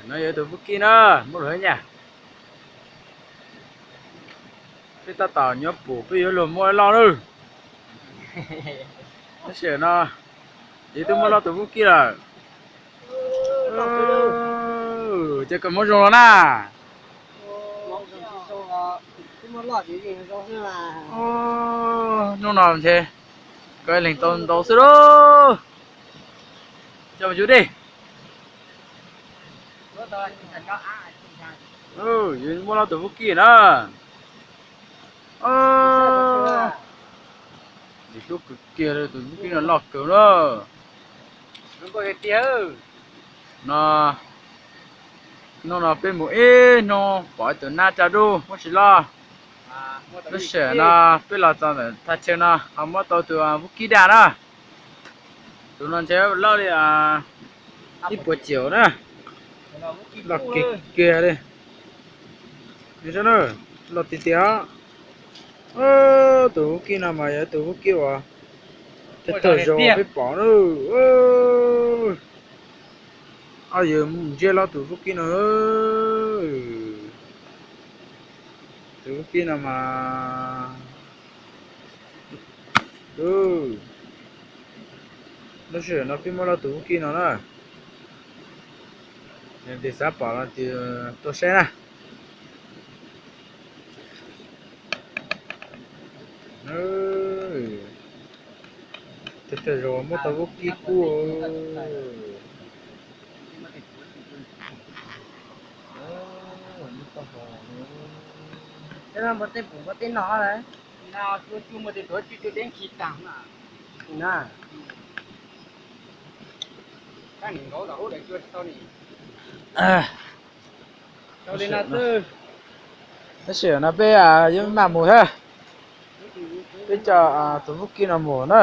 No yog tus vub kib na, muaj luag nyaj. Peb tab tom nyob pum peb yuav luag muaj loj loj lawm. Tab sis no ces twb muaj loj tus vub kib lawm. Ces koj muab zoo los na. Hnub no ntshe koj leeg tau ntau xwb lauj. Coj mus yug dej. Muaj loj tus vub kib na. Ntxim hlub kawg kiag li, tus vub kib no loj kawg na. No, hnub no peb mus ib hnub pom tus nab tsa dub muab tsis loj. Lub sij hawm no peb los txog ntawm thaj chaw no ho muab tau tus vub kib daj na. Tus no ntshe loj li ib puas ciam na. Loj kiag kiag li. Loj tiag tiag. Tus vub kib no mas yog tus vub kib uas thawj thawj zaug peb pom na. Ob yawg mus ntsiab loj tus vub kib no. Tus vub kib no mas, lub sij hawm no peb muab loj tus vub kib no na. Leej twg xav pom no ces tuaj saib na. Thawj thawj zaug muab tau vub kib kub. Tab sis no peb yuav maj mus thiab, peb coj tus vub kib no mus na.